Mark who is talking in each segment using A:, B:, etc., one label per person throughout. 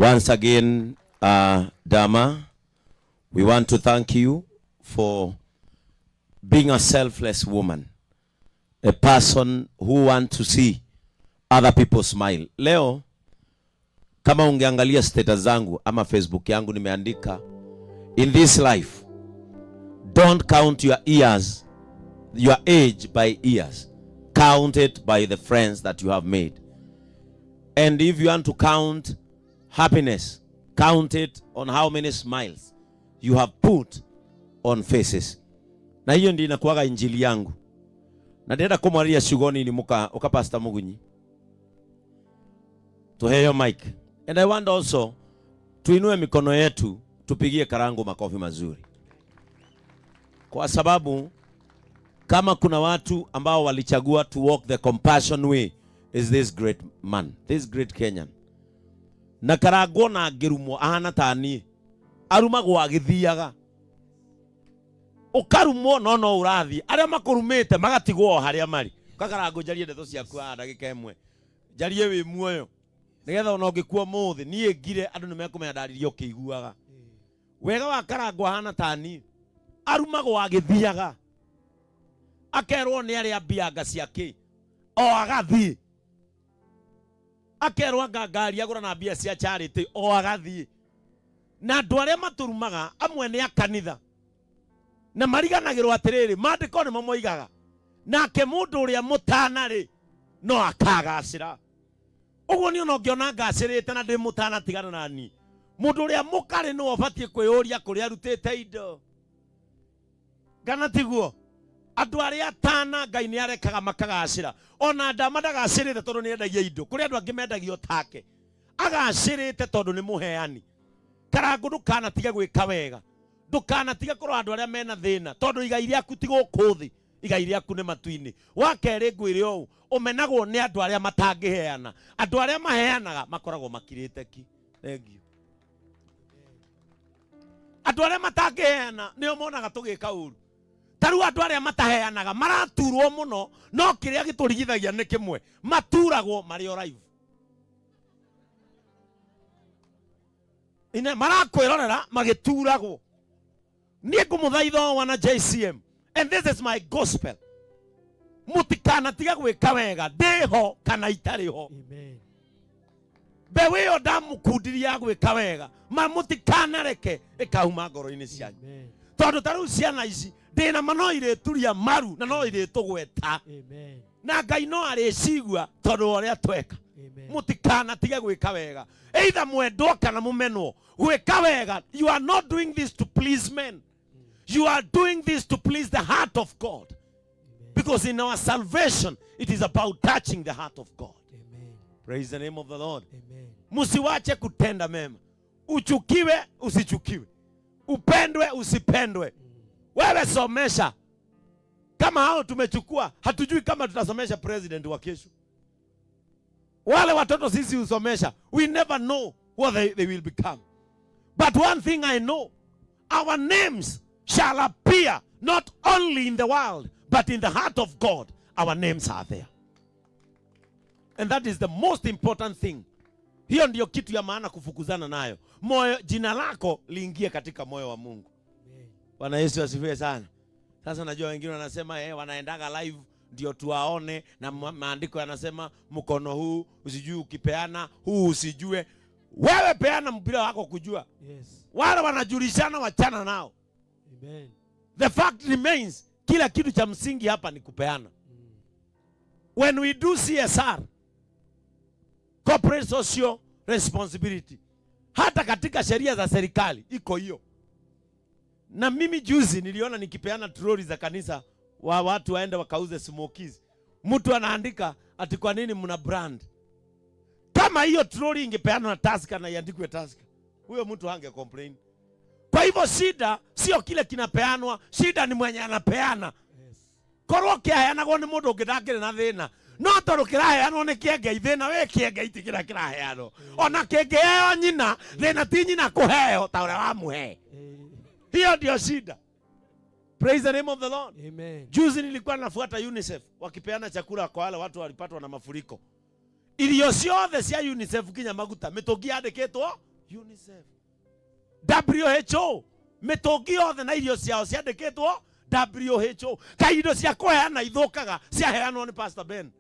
A: Once again, Dama, we want to thank you for being a selfless woman, a person who want to see other people smile. Leo kama ungeangalia status zangu ama Facebook yangu, nimeandika, "In this life, don't count your years, your age by years. Count it by the friends that you have made. And if you want to count happiness, count it on how many smiles you have put on faces." Na hiyo ndio inakuwaga injili yangu. Na ndĩrenda kũmwarĩria ciugo nini mũka ũka Pastor Mugunyi. Tuheo mic. And I want also tuinue mikono yetu, tupigie Karangu makofi mazuri. Kwa sababu kama kuna watu ambao walichagua to walk the compassion way, is this great man, this great Kenyan. Na Karangũ ona angĩrumwo ahana ta niĩ, arumagwo agĩthiaga. Ũkarumwo no no ũrathiĩ, arĩa makũrumĩte magatigwo o harĩa marĩ. Kakarangũ, njarie ndeto ciaku haha ndagĩka ĩmwe, njarie wĩ muoyo, nĩgetha ona ũngĩkua ũmũthĩ niĩ ngire, andũ nĩ mekũmenya ndaririe ũkĩiguaga wega. Wa Karangũ ahana ta niĩ, arumagwo agĩthiaga, akerwo nĩ arĩa mbianga ciake o agathiĩ, akerwo anga ngari agũra na mbia cia charity o agathiĩ. Na andũ arĩa matũrumaga amwe nĩ a kanitha, na mariganagĩrwo atĩrĩrĩ, maandĩko nĩmo moigaga nake mũndũ ũrĩa mũtana rĩ no akagacĩra. Ũguo niĩ ona ũngĩona ngacĩrĩte na ndĩ mũtana, tigana na niĩ. Mũndũ ũrĩa mũkarĩ nĩwe ũbatiĩ kwĩyũria kũrĩa arutĩte indo kana tiguo. Andũ arĩa atana Ngai nĩ arekaga makagacĩra. Ona Ndama ndagacĩrĩte tondũ nĩ endagia indo, kũrĩ andũ angĩ mendagio take, agacĩrĩte tondũ nĩ mũheani. Karangũ, ndũkanatige gwĩka wega, ndũkanatige kũrora andũ arĩa mena thĩna, tondũ igai rĩaku ti gũkũ thĩ, igai rĩaku nĩ matu-inĩ. Wa kerĩ, ngwĩre ũũ, ũmenagwo nĩ andũ arĩa matangĩheana. Andũ arĩa maheanaga makoragwo makirĩte ki. Thank you. Andũ arĩa matangĩheana nĩo monaga tũgĩka ũru. Ta rĩu andũ arĩa mataheanaga maraturwo mũno, no kĩrĩa gĩtũrigithagia nĩ kĩmwe, maturagwo marĩ o live. Ine marakwĩrorera magĩturagwo. Niĩ ngũmũthaitha o wana JCM, and this is my gospel, mũtikanatige gwĩka wega ndĩho kana itarĩ ho.
B: Amen.
A: Mbeũ ĩyo ndamũkundirie ya gwĩka wega, ma mũtikanareke ĩkauma ngoro-inĩ cianyu.
B: Amen.
A: Tondũ ta rĩu ciana ici ndĩna ma no irĩturia maru na no irĩtũgweta.
B: Amen.
A: Na Ngai no arĩcigua tondũ wa ũrĩa tweka.
B: Amen.
A: Mũtikanatige gwĩka wega, either mwendwo kana mũmenwo. Gwĩka wega, you are not doing this to please men, you are doing this to please the heart of God.
B: Amen.
A: Because in our salvation, it is about touching the heart of God.
B: Amen.
A: Praise the name of the Lord.
B: Amen.
A: Msiwache kutenda mema, uchukiwe usichukiwe, upendwe usipendwe, wewe somesha. Kama hao tumechukua, hatujui kama tutasomesha president wa kesho. Wale watoto sisi husomesha, we never know what they will become. But one thing I know, our names shall appear not only in the world but in the heart of God. Our names are there, and that is the most important thing. Hiyo ndiyo kitu ya maana kufukuzana nayo moyo, jina lako liingie katika moyo wa Mungu.
B: Amen.
A: Bwana Yesu asifiwe sana. Sasa najua wengine wanasema, wanaendaga live ndio tuwaone, na maandiko yanasema mkono huu usijui ukipeana, huu usijue. Wewe peana mpira wako kujua. Wale wanajulishana, wachana nao.
B: Amen.
A: The fact remains, kila kitu cha msingi hapa ni kupeana. When we do CSR, corporate social responsibility, hata katika sheria za serikali iko hiyo. Na mimi juzi niliona nikipeana troli za kanisa wa watu waende wakauze smokies, mtu anaandika ati kwa nini mna brand? Kama hiyo troli ingepeanwa na Tusker na iandikwe Tusker, huyo mtu hange complain. Kwa hivyo shida sio kile kinapeanwa, shida ni mwenye anapeana. Korwo kĩaheanagwo nĩ mũndũ ũngĩ ndangĩrĩ na thĩna, no tondũ kĩraheanwo nĩ kĩengei, thĩna wĩ kĩengei ti kĩrĩa kĩraheanwo. Ona kĩngĩheo nyina, thĩna ti nyina kũheo ta ũrĩa wamũhe. Hiyo ndio shida. Praise the name of the Lord.
B: Amen.
A: Juzi nilikuwa nafuata UNICEF wakipeana chakula kwa wale watu walipatwa na mafuriko. Irio ciothe cia UNICEF, nginya maguta, mĩtũngi yandĩkĩtwo. UNICEF, WHO, mĩtũngi yothe na irio ciao ciandĩkĩtwo WHO. Kaĩ indo cia kũheana ithũkaga ciaheanwo nĩ Pastor Ben?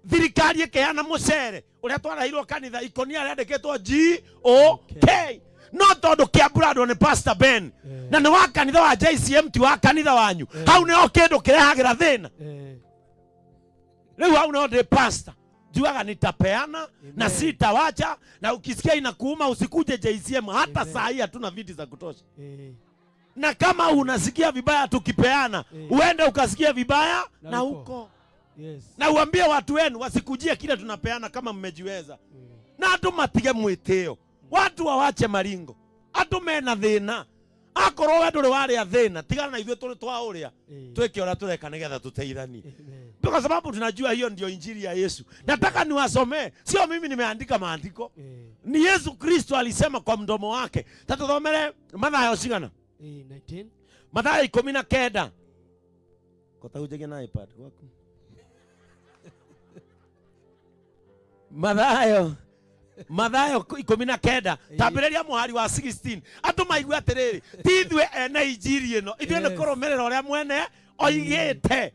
A: Thirikari ĩkĩheana mũcere ũrĩa twareheirwo kanitha, ikũnia rĩandĩkĩtwo G O K, no tondũ kĩamburandwo nĩ Pastor Ben na nĩ wa kanitha wa JCM, ti wa kanitha wanyu, hau nĩho kĩndũ kĩrehagĩra thĩna. Rĩu hau nĩho ndĩ pastor juaga nitapeana na sitawacha, na ukisikia inakuuma usikuje JCM hata. Saa hii hatuna viti za kutosha, na kama unasikia vibaya tukipeana, uende ukasikia vibaya
B: na
A: na
B: huko.
A: Huko na uambie watu wenu wasikujie kile tunapeana kama mmejiweza. Na andũ matige mwĩtĩo, watu wawache maringo, andũ mena thĩna. Akorwo we ndũrĩ warĩa thĩna, tigana na ithuĩ tũrĩ twa ũrĩa twĩke ũrĩa tũreka nĩgetha tũteithanie, kwa sababu tunajua hiyo ndio injili ya Yesu. Nataka niwasomee, sio mimi nimeandika maandiko, ni Yesu Kristo alisema kwa mdomo wake. Tatuthomere Mathayo cigana?
B: 19.
A: Mathayo 19 kotahunjagia na iPad gwaku. Mathayo 19, tambĩrĩria mũhari wa 16, andũ maigue atĩrĩrĩ, ti ithuĩ ene injiri ĩno, ithuĩ nĩ kũrũmĩrĩra ũrĩa mwene oigĩte.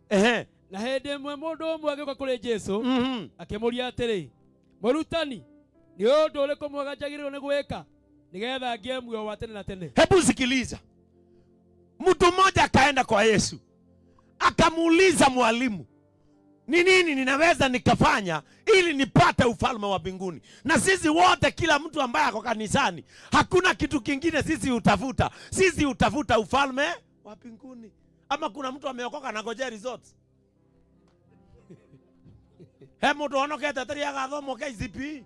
A: Ehe.
B: Na hĩndĩ ĩmwe mũndũ ũmwe agĩũka kũrĩ Jesu akĩmũria atĩrĩ, mũrutani, nĩ ũndũ ũrĩkũ mwega njagĩrĩirwo nĩ gwĩka nĩgetha ngĩe muoyo wa tene na tene?
A: Hebu sikiliza, mtu mmoja akaenda kwa Yesu akamuuliza, mwalimu, ni nini ninaweza nikafanya ili nipate ufalme wa mbinguni? Na sisi wote, kila mtu ambaye ako kanisani, hakuna kitu kingine sisi hutafuta, sisi hutafuta ufalme wa mbinguni. Ama kuna mtu ameokoka na ngojea results? He mũndũ honokete atari agathomwo KCPE?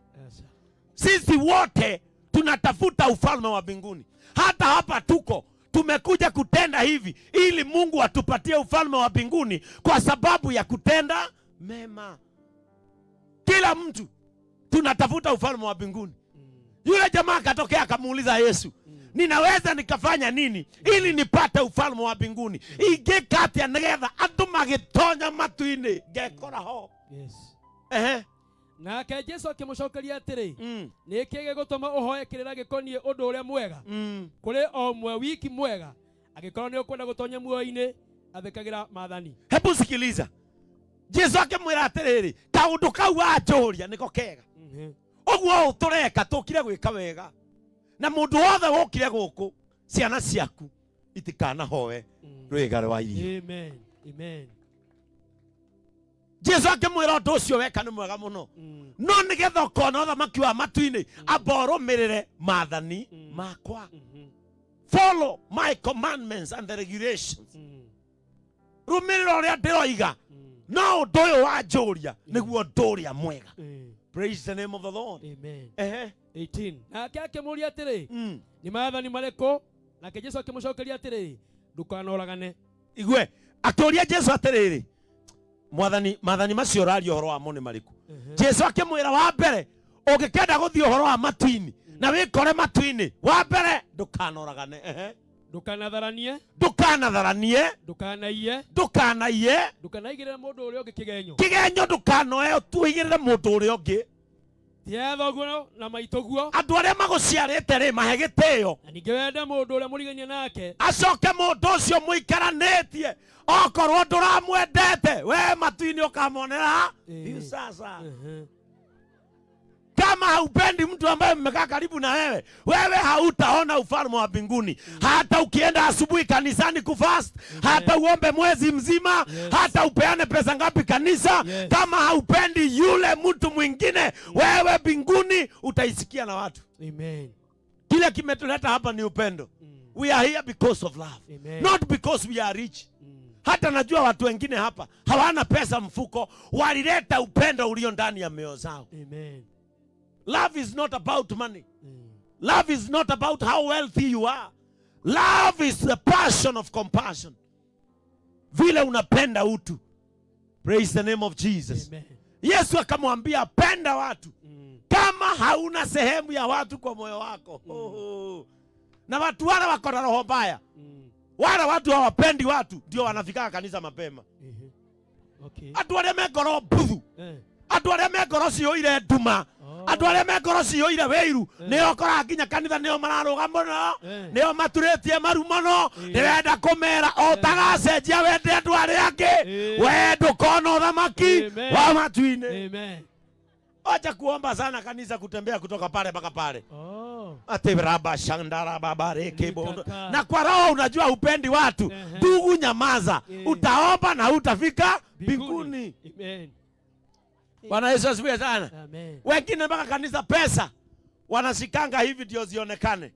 A: Sisi wote tunatafuta ufalme wa mbinguni. Hata hapa tuko tumekuja kutenda hivi ili Mungu atupatie ufalme wa mbinguni kwa sababu ya kutenda mema. Kila mtu tunatafuta ufalme wa mbinguni. Yule jamaa akatokea akamuuliza Yesu, ninaweza nikafanya nini ili nipate ufalme wa mbinguni? Ingĩka atĩa nĩgetha andũ magĩtonya matu-inĩ ngekora ho? Ehe.
B: Nake Jesu akĩmũcokeria atĩrĩ, nĩ kĩ gĩgũtũma ũhoe kĩrĩra gĩkoniĩ ũndũ ũrĩa mwega? Kũrĩ o ũmwe wiki mwega. Angĩkorwo nĩ ũkwenda gũtonya muoyo-inĩ, athĩkagĩra maathani.
A: Hebu sikiliza, Jesu akĩmwĩra atĩrĩrĩ, kaũndũ kau wanjũria nĩko kega. Ũguo ũũ tũreka tũkire gwĩka wega, na mũndũ wothe wokire gũkũ, ciana ciaku itikanahoe rwĩga rwa irio.
B: Amen. Amen.
A: Jesu akĩmwĩra ũndũ ũcio weka nĩ mwega mũno, no nĩgetha ũkona ũthamaki wa matu-inĩ, amba ũrũmĩrĩre maathani makwa. Follow my commandments and the regulations. Rũmĩrĩra ũrĩa ndĩroiga. No ũndũ ũyũ wanjũria nĩguo ũndũ ũrĩa mwega. Praise the name of the Lord.
B: Amen.
A: Ehe.
B: 18. Nake akĩmũũria atĩrĩ, nĩ maathani marĩkũ? Nake Jesu akĩmũcokeria atĩrĩ, ndũkanoragane.
A: Igue akĩũria Jesu atĩrĩrĩ, mwathani, maathani macio ũraria ũhoro wamo nĩ marĩkũ? Jesu akĩmwĩra, wa mbere, ũngĩkenda gũthiĩ ũhoro wa matu-inĩ na wĩkore matu-inĩ, wa mbere ndũkanoragane. Ehe.
B: Ndũkanatharanie.
A: Ndũkanatharanie.
B: Ndũkanaiye.
A: Ndũkanaiye.
B: Ndũkanaigĩrĩre mũndũ ũrĩa ũngĩ kĩgenyo.
A: Kĩgenyo ndũkanoe ũtuigĩrĩre mũndũ ũrĩa ũngĩ.
B: Tĩa thoguo na maitũguo.
A: Andũ arĩa magũciarĩte rĩ, mahe gĩtĩo.
B: Na ningĩ wende mũndũ ũrĩa mũrigainie nake.
A: Acoke mũndũ ũcio mũikaranĩtie, okorwo ndũramwendete we, matu-inĩ ũkamonera hiu sasa. Kama haupendi mtu ambaye mmekaa karibu na wewe, wewe hautaona ufalme wa mbinguni. Hata ukienda asubuhi kanisani kufast, hata uombe mwezi mzima, hata upeane pesa ngapi kanisa, kama haupendi yule mtu mwingine, wewe mbinguni utaisikia na watu.
B: Amen.
A: Kile kimetuleta hapa ni upendo. We are here because of love,
B: Amen.
A: not because we are rich. Hata najua watu wengine hapa hawana pesa mfuko, walileta upendo ulio ndani ya mioyo zao.
B: Amen.
A: Love is not about money. Love is not about how wealthy you are. Love is the passion of compassion. Vile unapenda utu. Praise the name of Jesus.
B: Amen.
A: Yesu akamwambia penda watu. Kama hauna sehemu ya watu kwa moyo wako. Oh. Na watu wale wako na roho mbaya. Wale watu hawapendi watu ndio wanafika kanisa mapema. Andũ arĩa me ngoro mbuthu. Andũ arĩa me ngoro ciyũire nduma, andũ arĩa me ngoro ciyũire wĩiru, nĩo ũkoraga nginya kanitha nĩo mararũga mũno, nĩo maturĩtie maru mũno. Ndĩrenda kũmera o ũtagacenjia wende andũ arĩa angĩ, we ndũkona ũthamaki
B: Amen.
A: wa matu-inĩ.
B: Amen.
A: Acha kuomba sana kanisa, kutembea kutoka pale mpaka pale.
B: Oh.
A: Ati raba shandara baba reke bondo.
B: Nikaka.
A: Na kwa roho unajua upendi watu. Ndugu, nyamaza. Utaomba na utafika mbinguni.
B: Amen.
A: Bwana Yesu asifiwe sana.
B: Amen.
A: Wengine mpaka kanisa pesa wanashikanga hivi ndio zionekane.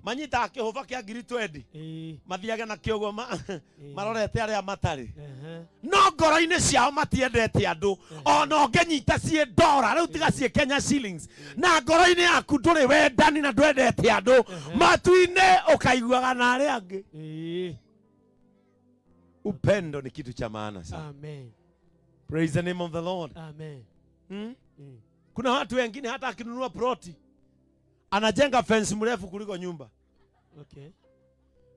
A: Manyita kĩhũba kĩa 20,000 mathiage na kĩoguo marorete arĩa matarĩ, no ngoro-inĩ ciao matiendete andũ. Ona ũngĩnyita ciĩ ndora rĩu, tiga ciĩ Kenya shillings, na ngoro-inĩ yaku ndũrĩ wendani na ndwendete andũ, matu-inĩ ũkaiguaga na arĩa angĩ. Upendo ni kitu cha maana sana.
B: Amen.
A: Praise the name of the Lord.
B: Amen.
A: Kuna watu wengine hata akinunua ploti anajenga fence mrefu kuliko nyumba,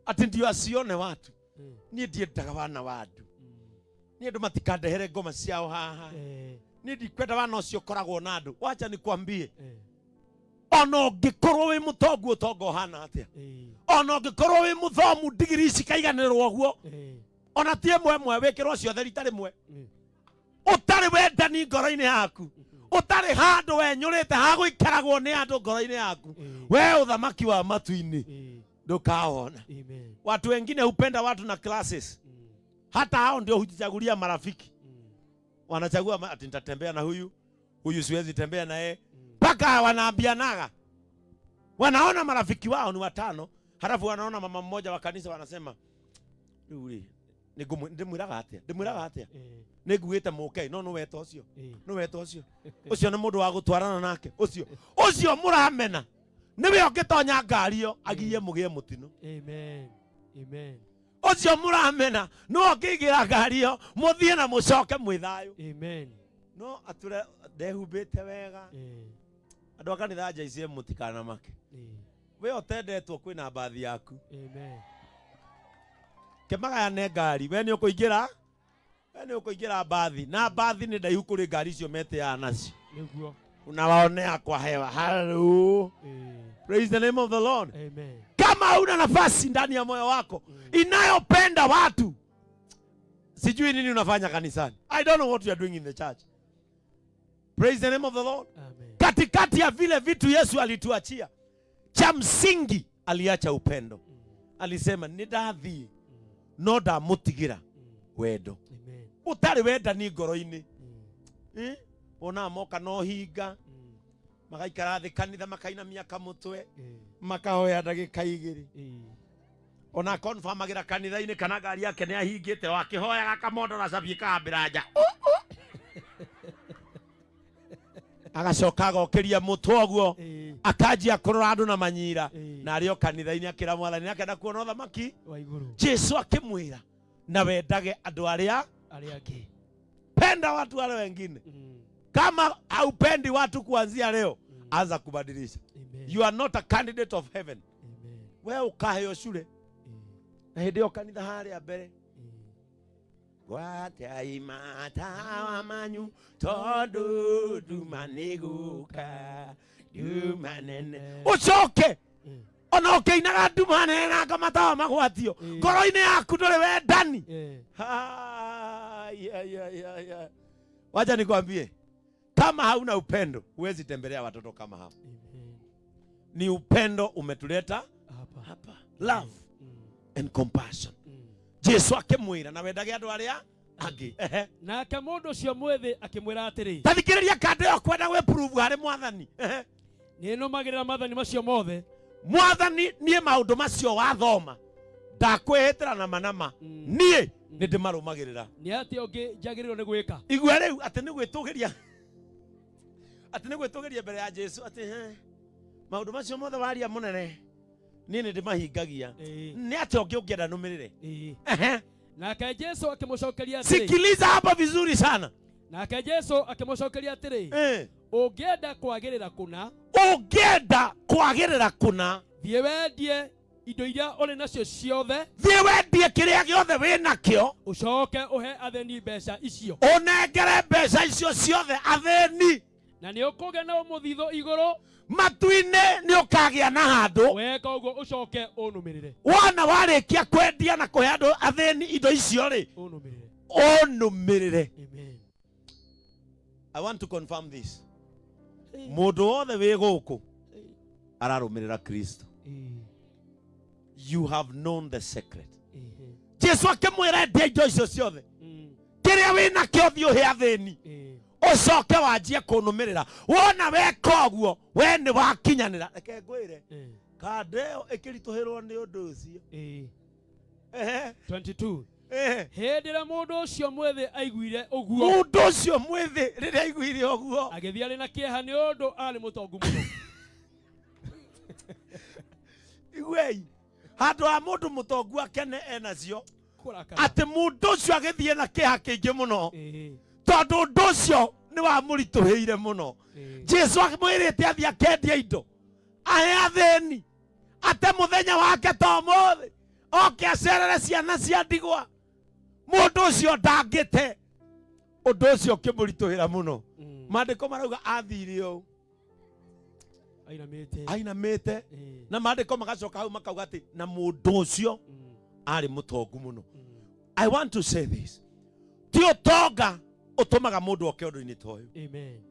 A: ati ndio asione watu. Niĩ ndiendaga wana wa andũ. Niĩ andũ matikandehere ngoma ciao haha. Niĩ ndikwenda wana ũcio ũkoragwo na andũ. Wacha nikwambie, ona ũngĩkorwo wĩ mũtongu ũtonga ũhana atĩa, ona ũngĩkorwo wĩ mũthomu ndigiri ici kaiganĩrwo ũguo, ona ti ĩmwe ĩmwe wĩkĩrwo ciothe rita rĩmwe, ũtarĩ wendani ngoro-inĩ yaku, ũtarĩ handũ wenyũrĩte hagũikaragwo nĩ andũ ngoro-inĩ yaku, we ũthamaki wa matu-inĩ ndũkawona.
B: Amen.
A: Watu wengine hupenda watu na classes. Hata hao ndio hujichagulia marafiki. Wanachagua ati nitatembea na huyu, huyu siwezi tembea na yeye, mpaka wanaambianaga. Wanaona marafiki wao ni watano, halafu wanaona mama mmoja wa kanisa, wanasema, rĩu rĩ ndĩmwĩraga atĩa, ndĩmwĩraga atĩa, nĩnguĩte mũke no nĩweta ũcio, nĩweta ũcio, ũcio nĩ mũndũ wa gũtwarana nake, ũcio ũcio mũramena nĩwe ũngĩtonya ngari ĩyo agiye mũgĩe mũtino.
B: Amen. Amen.
A: Ũcio mũramena nĩwe ũngĩingĩra ngari ĩyo mũthiĩ na mũcoke mwĩ thayũ.
B: Amen.
A: No atũre ndehumbĩte wega. Andũ a kanitha JCM, mũtikanamake. We ũtendetwo kwĩna mbathi yaku.
B: Amen.
A: Kĩmagayane ngari, we nĩ ũkũingĩra, we nĩ ũkũingĩra mbathi, na mbathi nĩ ndaihu kũrĩ ngari icio metĩaga nacio.
B: Nĩguo.
A: Unawaonea kwa hewa. Hallelujah. Praise the name of the Lord.
B: Amen.
A: Kama hauna nafasi ndani ya moyo wako inayopenda watu, sijui nini unafanya kanisani. I don't know what you are doing in the church. Praise the name of the Lord.
B: Amen.
A: Katikati ya vile vitu Yesu alituachia, cha msingi aliacha upendo. Alisema nĩ ndathiĩ no ndamũtigĩra wendo.
B: Amen.
A: Ũtarĩ wendani ngoro-inĩ, eh? Wonaga moka no hinga, magaikara thĩ kanitha, makainamia kamũtwe, makahoya ndagĩka 2. Ona confirmagĩra kanitha-inĩ kana ngari yake nĩ ahingĩte, o akĩhoyaga kamondo na cabi ĩkahambĩra nja, agacoka agokĩria mũtwe ũguo, akanjia kũrora andũ na manyira, na arĩ o kanitha-inĩ akĩra Mwathani akenda kuona ũthamaki
B: wa igũrũ.
A: Jesu akĩmwĩra na wendage andũ arĩa
B: arĩa angĩ.
A: Penda watu wale wengine. Kama haupendi watu kuanzia leo, anza kubadilisha.
B: Amen.
A: You are not a candidate of heaven.
B: Amen.
A: We ũkaheo cure na hĩndĩ ĩyo kanitha harĩa mbere, gwatiai matawa manyu tondũ nduma nĩ gũka, nduma nene. Ũcoke ona ũkĩinaga nduma nene nanga matawa magwatio, ngoro-inĩ yaku ndũrĩ wendani. Ya, ya, ya, ya. Wacha nikwambie, kama hauna upendo huwezi tembelea watoto kama hao.
B: Amen.
A: Ni upendo umetuleta
B: Hapa.
A: hapa, love and compassion. Jesu akĩmwĩra na wendage andũ arĩa angĩ. Ehe.
B: Nake mũndũ ũcio mwĩthĩ akĩmwĩra atĩrĩ,
A: Ta thikĩrĩria kando ĩyo kwenda gwĩprove harĩ Mwathani. Ehe.
B: Nĩ nũmagĩrĩra maathani macio mothe.
A: Mwathani, niĩ maũndũ macio wathoma ndakwĩhĩtĩra na manama, niĩ nĩ ndĩmarũmagĩrĩra.
B: Nĩ atĩa ũngĩ njagĩrĩirwo nĩ gwĩka?
A: Igua rĩu atĩ nĩ gwĩtũgĩria, atĩ nĩ gwĩtũgĩria mbere ya Jesu atĩ, "He, maũndũ macio mothe waria mũnene, niĩ nĩ ndĩmahingagia. Nĩ atĩa ũngĩ ũngĩenda nũmĩrĩre?" Ehe.
B: Nake Jesu akĩmũcokeria atĩrĩ,
A: Sikiliza hapa vizuri sana.
B: Nake Jesu akĩmũcokeria atĩrĩ, ũngĩenda kwagĩrĩra kũna,
A: Ũngĩenda kwagĩrĩra kũna,
B: thiĩ wendie Indo iria ũrĩ nacio ciothe.
A: Thiĩ wendie kĩrĩa gĩothe wĩ nakĩo.
B: Ũcoke ũhe athĩni mbeca icio.
A: Ũnengere mbeca icio ciothe athĩni.
B: Na nĩ ũkũgĩa na mũthithũ igũrũ.
A: Matu-inĩ nĩ ũkagĩa na handũ.
B: Weka ũguo ũcoke ũnũmĩrĩre.
A: Wona warĩkia kwendia na kũhe andũ athĩni indo icio rĩ,
B: ũnũmĩrĩre.
A: Ũnũmĩrĩre.
B: Amen.
A: I want to confirm this. Mũndũ wothe wĩ gũkũ ararũmĩrĩra Kristo. You have known the secret. Jesu akĩmwĩra endia indo icio ciothe. Kĩrĩa wĩ nakĩo thiĩ ũhe athĩni. Ũcoke wanjie kũnũmĩrĩra. Wona weka ũguo, we nĩ wakinyanĩra. Reke ngwĩre, kanda ĩyo ĩkĩritũhĩrwo nĩ ũndũ ũcio. Ehe.
B: 22.
A: Ehe.
B: Hĩndĩ ĩrĩa mũndũ ũcio mwĩthĩ aiguire ũguo,
A: Mũndũ ũcio mwĩthĩ rĩrĩa aiguire ũguo,
B: agĩthiĩ arĩ na kĩeha nĩ ũndũ arĩ mũtongu mũno.
A: Iguei, handũ ha mũndũ mũtongu akene enacio,
B: Kũrakara.
A: atĩ mũndũ ũcio agĩthiĩ na kĩeha kĩingĩ mũno, tondũ ũndũ ũcio nĩ wamũritũhĩire mũno. Jesu amwĩrĩte athiĩ akendia indo ahe athĩni, ate mũthenya wake ta ũmũthĩ oke acerere ciana cia ndigwa. Mũndũ ũcio ndangĩte ũndũ ũcio ũkĩmũritũhĩra mũno. Maandĩko marauga athire ũũ
B: Ainamĩte.
A: Ainamĩte. Na maandĩko magacoka hau makauga atĩ na mũndũ ũcio arĩ mũtongu mũno. I want to say this: ti ũtonga ũtũmaga mũndũ oke ũndũ-inĩ ta ũyũ.
B: Amen.